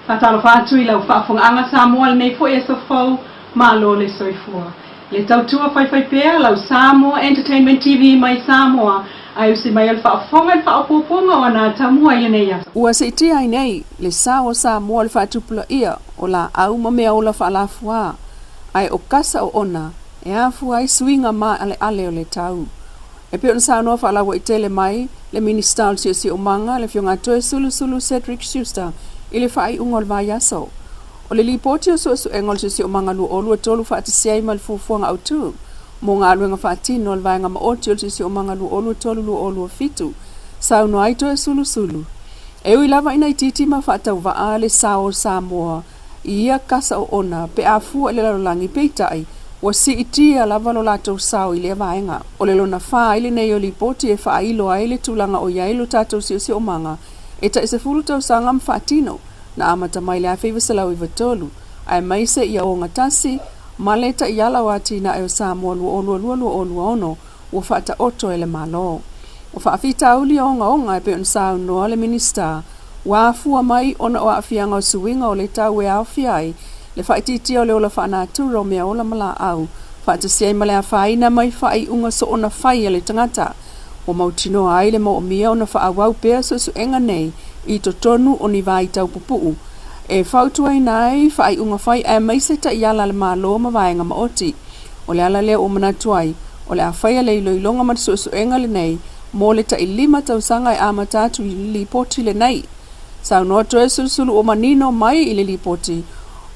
Faatalofa atu i lau faafofogaaga Samoa i lenei foi aso fou, malo le soifua. Le tautua faifaipea lau Samoa Entertainment TV mai Samoa ae usi mai o le faafofoga i le faaopoopoga o ana atamua i lenei aso. Ua siitia ai nei le sao o Samoa i le faatupulaia o laau ma meaola faalafua, ae o kasa oona e afua ai suiga maaleale o le tau. E pei ona saunoa faalauaitele mai le Minisita o le Siosiomaga, le Afioga Toesulusulu Cedric Schuster i le faaiuga o le vaiaso. O le Lipoti o Suesuega o le Siosiomaga 2023 faatasi ai ma le Fuafuaga Autu mo Galuega Faatino a le Vaega Maoti o le Siosiomaga 2023/2027, saunoa ai Toesulusulu, E ui lava ina itiiti ma faatauvaa le sao o Samoa i ia kasa oona pe a fua i le lalolagi, peitai, ua siitia lava lo latou sao i lea vaega. O le lona fa ai lenei o lipoti e faailo ai le tulaga o i ai lo tatou siosiomaga e tai 10 tausaga ma faatino na amata mai le 1993, aemaise ia ogatasi ma le taiala o atinae o Samoa 2022/2026 ua faataoto e le Malo. O faafitauli ogaoga e pei ona saunoa le Minisita, ua afua mai ona o aafiaga o suiga o le tau e aofia ai le faaitiitia o le ola faanatura o meaola ma laau, faatasi ai ma le afaina mai faaiuga soona fai a le tagata. Ua mautinoa ai le moomia ona faaauau pea suesuega nei i totonu o ni vaitau pupuu e fautuaina ai faaiuga fai aemaise taiala a le Malo ma vaega maoti. O le ala lea ua manatu ai, o le a faia le iloiloga ma le suesuega lenei mo le tai 5 tausaga e amata atu i le lipoti lenei. Saunoa Toesulusulu ua manino mai i le lipoti,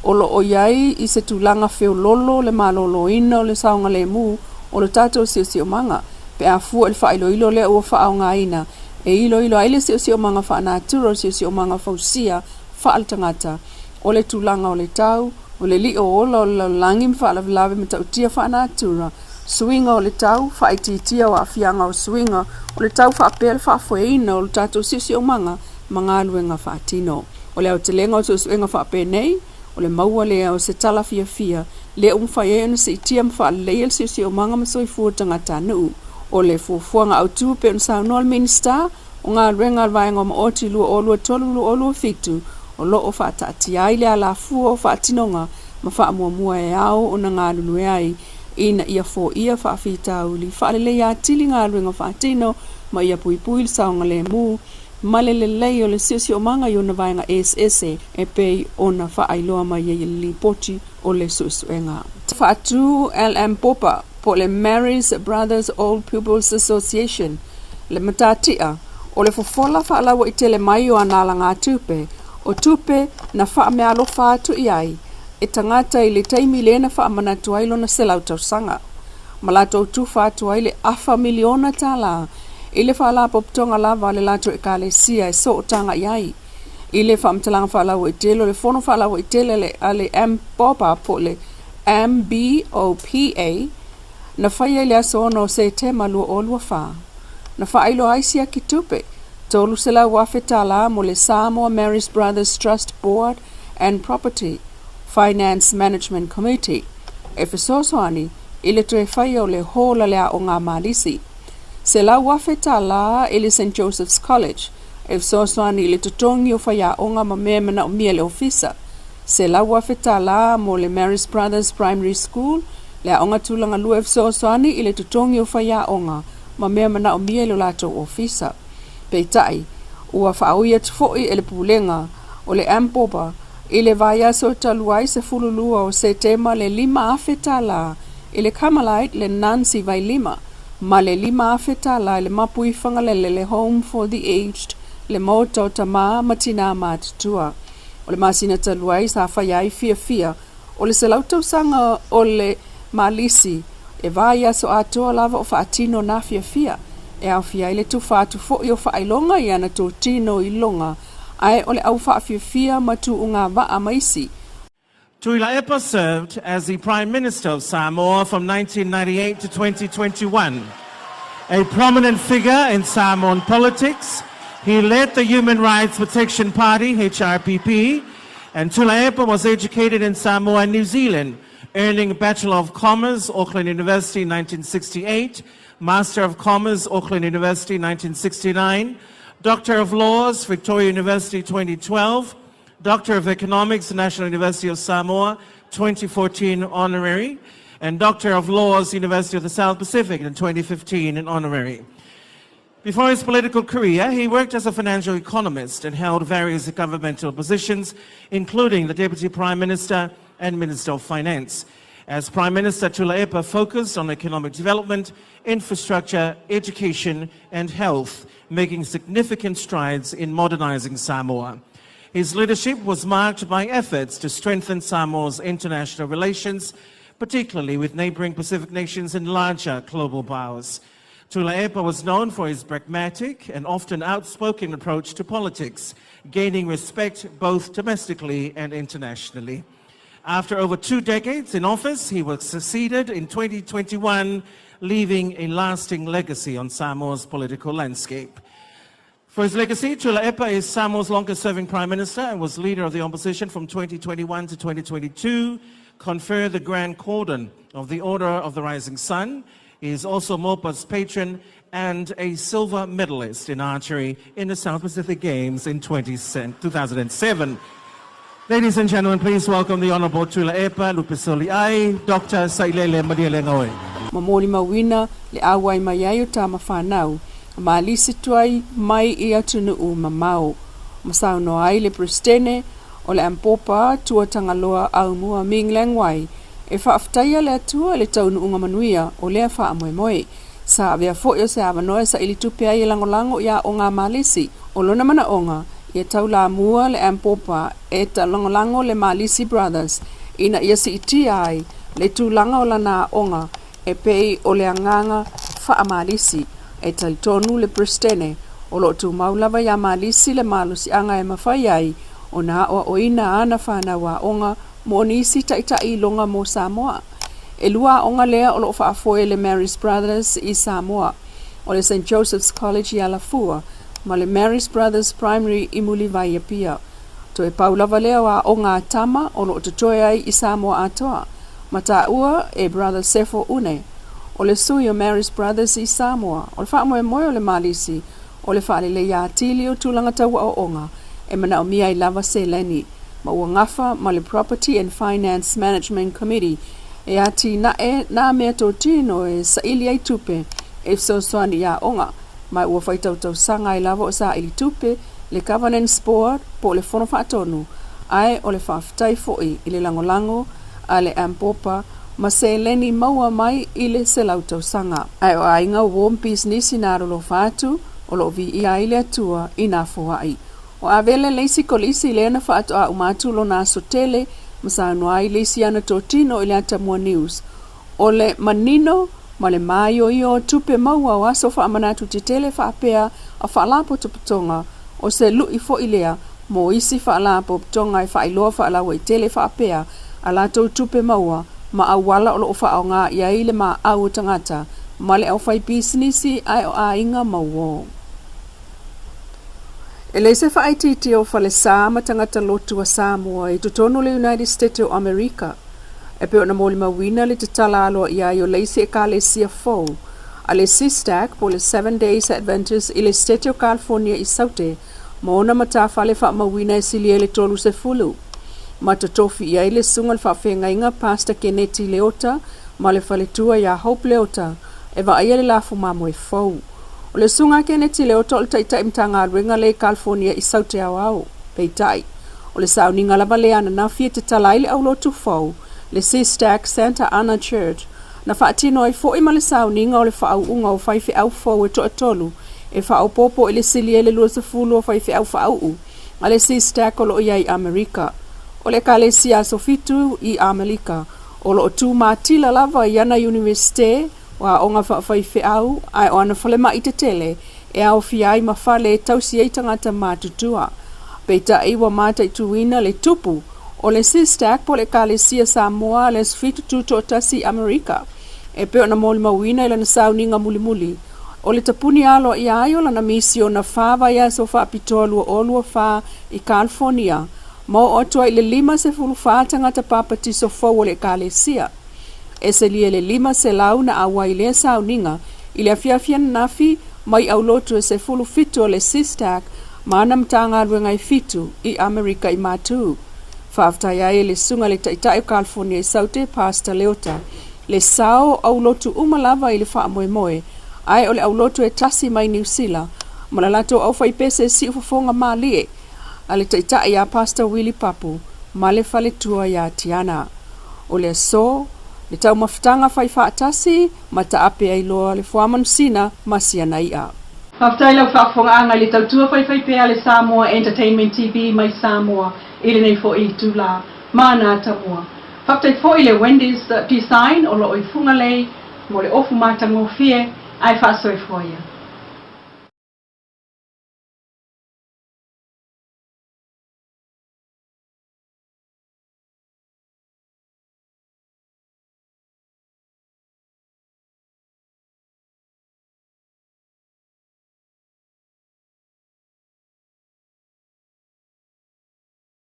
o lo o i ai i se tulaga feololo le maloloina o le saogalemu o le tatou siosiomaga pe a fua i le faailoilo lea ua faaaogaina e iloilo ai le siosiomaga faanatura o le siosiomaga fausia faaletagata o le tulaga o le tau, o le lio ola o le lalolagi ma faalavelave matautia faanatura, suiga o le tau, faaitiitia o aafiaga o suiga o le tau faapea le faafoeina o le tatou siosiomaga ma galuega faatino. O le aotelega o suesuega faapenei, o le maua lea o se tala fiafia lea ua mafai ai ona siitia ma faaleleia le siosiomaga ma soifua o tagatanuu. O le fuafuaga autu pei ona saunoa le Minisita o Galuega a le Vaega o Maoti 2023/2027, o lo o faataatia ai le alafua o faatinoga ma faamuamua e ao ona galulue ai ina ia foia faafitauli, faaleleia atili galuega faatino ma ia puipui le saogalemu ma le lelei o le siosiomaga i ona vaega eseese e pei ona faailoa mai ai i le Lipoti o le Suesuega. Faatu LM Popa po o le Mary's Brothers Old Pupils Association, le matatia o le fofola faalauaitele mai o ana alagatupe, o tupe na faameaalofa atu i ai e tagata i le taimi lea na faamanatu ai lona 100 tausaga, ma latou tufa atu ai le afa miliona tālā i le faalapotopotoga lava a le latou ekalesia e sootaga i ai. I le faamatalaga faalauaitele o le fono faalauaitele a le MBOPA po o le MBOPA, na faia i le aso 6 o Setema 2024, na faailoa ai siaki tupe $300,000 mo le Samoa Marist Brothers Trust Board and Property Finance Management Committee e fesoasoani i le toe faia o le hall a le Aoga a Malisi. $100,000 i le St Joseph's College e fesoasoani i le totogi o faiaoga ma mea e manaomia e le ofisa. $100,000 mo le Marist Brothers Primary School, le aoga tulaga lua e fesoasoani i le totogi o faiaoga ma mea manaomia i lo latou ofisa. Peitai, ua faaui atu foi e le Pulega o le MPOBA i le vaiaso talu ai 12 o Setema le $5,000 i le Carmelite le Nancy Vailima ma le $5,000 i le Mapui Fagalele le Home for the Aged le Maota o Tamā ma Tinā Matutua. O le masina talu ai sa faia ai fiafia o le 100 tausaga o le Malisi e vaiaso atoa lava o faatino nā fiafia e aofia ai le tufa atu foi o faailoga i ana totino i loga ae o le au faafiafia ma tuuga vaa ma isi. Tuilaepa served as the Prime Minister of Samoa from 1998 to 2021. A prominent figure in Samoan politics, he led the Human Rights Protection Party, HRPP, and Tuilaepa was educated in Samoa and New Zealand, earning Bachelor of Commerce, Auckland University, 1968, Master of Commerce, Auckland University, 1969, Doctor of Laws, Victoria University, 2012, Doctor of Economics, National University of Samoa, 2014 honorary, and Doctor of Laws, University of the South Pacific in 2015 in honorary. Before his political career, he worked as a financial economist and held various governmental positions, including the Deputy Prime Minister and Minister of Finance. As Prime Minister, Tuilaepa focused on economic development, infrastructure, education, and health, making significant strides in modernizing Samoa. His leadership was marked by efforts to strengthen Samoa's international relations, particularly with neighboring Pacific nations and larger global powers. Tuilaepa was known for his pragmatic and often outspoken approach to politics, gaining respect both domestically and internationally. After over 2 decades in office, he was succeeded in 2021, leaving a lasting legacy on Samoa's political landscape. For his legacy, Tuilaepa is Samoa's longest-serving prime minister and was leader of the opposition from 2021 to 2022, conferred the Grand Cordon of the Order of the Rising Sun. He is also MOPA's patron and a silver medalist in archery in the South Pacific Games in 2007. Ladies and gentlemen, please welcome the Honorable Tuilaepa Lupesoliai, Dr. Sailele Malielegaoi. Ma molimauina le auai mai ai o tama fanau, ma alisi tuai mai i atunuu mamao. Ma saunoa ai le Peresetene o le Ampopa Tua Tagaloa Aumua Ming Leng Wai e faafetaia le Atua i le taunuuga manuia o lea faamoemoe. Sa avea foi o se avanoa e saili tupe ai e lagolago i aoga a Malisi. O lona manaoga, ia taulamua le Ampopa e lagolago le Malisi Brothers ina ia siitia ai le tulaga o lana aoga e pei o le agaga faa-Malisi. E talitonu le Peresetene, o lo o tumau lava iā Malisi le malosiaga e mafai ai ona aoaoina ana fanau aoga mo nisi taitai iloga mo Samoa. E lua aoga lea o lo o faafoe e le Marist Brothers i Samoa, o le Saint Joseph's College i Alafua ma le Marist Brothers Primary i Mulivai Apia. Toe pau lava lea o aoga a tama o lo o totoe ai i Samoa atoa, ma taua e Brother Sefo Une, o le sui o Marist Brothers i Samoa, o le faamoemoe o le Malisi o le faaleleia atili o tulaga tau aoaoga e manaomia ai lava seleni, ma ua gafa ma le Property and Finance Management Committee e atinae nā mea totino e saili ai tupe e fesoasoani i aoga, ma ua faitautausaga ai lava o saili tupe le Governance Board po o le Fono Faatonu, ae o le faafetai foi i le lagolago a le Ampopa ma seleni maua mai i le 100 tausaga. Ae o aiga warm pisinisi na alolofa atu, o lo o viia ai le Atua i nā foai. O Avele le isi kolisi lea na faatoa uma atu lona aso tele ma saunoa ai le isi ana totino i le Atamua News. O le manino ma le māioio o tupe maua o aso faamanatu tetele faapea a faalapotopotoga, o se luʻi foi lea mo isi faalapotopotoga e faailoa faalauaitele faapea a latou tupe maua ma auala o lo o faaaoga i ai le maau o tagata ma le aufaipisinisi ae o aiga mauō. E leai se faaitiitia o falesa ma tagata lotu a Samoa i totonu o le United State o Amerika. E pei ona molimauina le tatala aloaia ai o le isi Ekalesia fou a le SISTAC po o le Seven Days Adventist i le Setete o California i Saute ma ona matafale faamauina e silia i le 30. Ma totofi i ai le susuga i le faafeagaiga Pastor Keneti Leota ma le faletua iā Hope Leota e vaaia le lafu mamoe fou. O le Susuga Keneti Leota o le Taitai Matagaluega lea i California i Saute Aoao. Peitai, o le sauniga lava lea ananafi e tatala ai le aulotu fou, le SISTAC Santa Ana Church, na faatino ai foi ma le sauniga o le faauuga o faifeau fou e toatolu e faaopoopo i le silia i le 20 o faifeau faauu a le SISTAC o lo o i ai i Amerika. O le Ekalesia Aso Fitu i Amelika, o lo o tu matila lava i ana Iunivesite, o aoga faafaifeau, ae o ana falemai tetele e aofia ai ma fale e tausi ai tagata matutua. Peitai ua mataituina le tupu o le SISTAC po o le Ekalesia Samoa a le Aso Fitu Tutoatasi i Amerika e pei ona molimauina i lana sauniga mulimuli o le tapuni aloaia ai o lana misiona fa vaiaso faapitoa 2024 i California ma oo atu ai i le 54 tagata papatiso fou o le Ekalesia. E selia le 500 na auai i lea sauniga i le afiafi ananafi mai aulotu e 17 o le SISTAC ma ana Matagaluega e fitu i Amerika i Matu. Faafetai ai e le Susuga i le Taitai o California i Saute, Pastor Leota, le sao o aulotu uma lava i le faamoemoe, ae o le aulotu e tasi mai Niu Sila ma le latou aufaipese e siufofoga malie a le Taitai ia Pastor Willie Papu ma le faletua ia Tiana. O le aso, le taumafataga fai faatasi ma taape ai loa le fuamanusina ma siana i'a. Faafetai lau faafofogaaga i le tautua faifaipea a le Samoa Entertainment TV mai Samoa i lenei foi itula. Mana Atamua. Faafetai foi i le Wendy's Design o lo o i Fugalei mo le ofu matagofie ae faasoifua ia.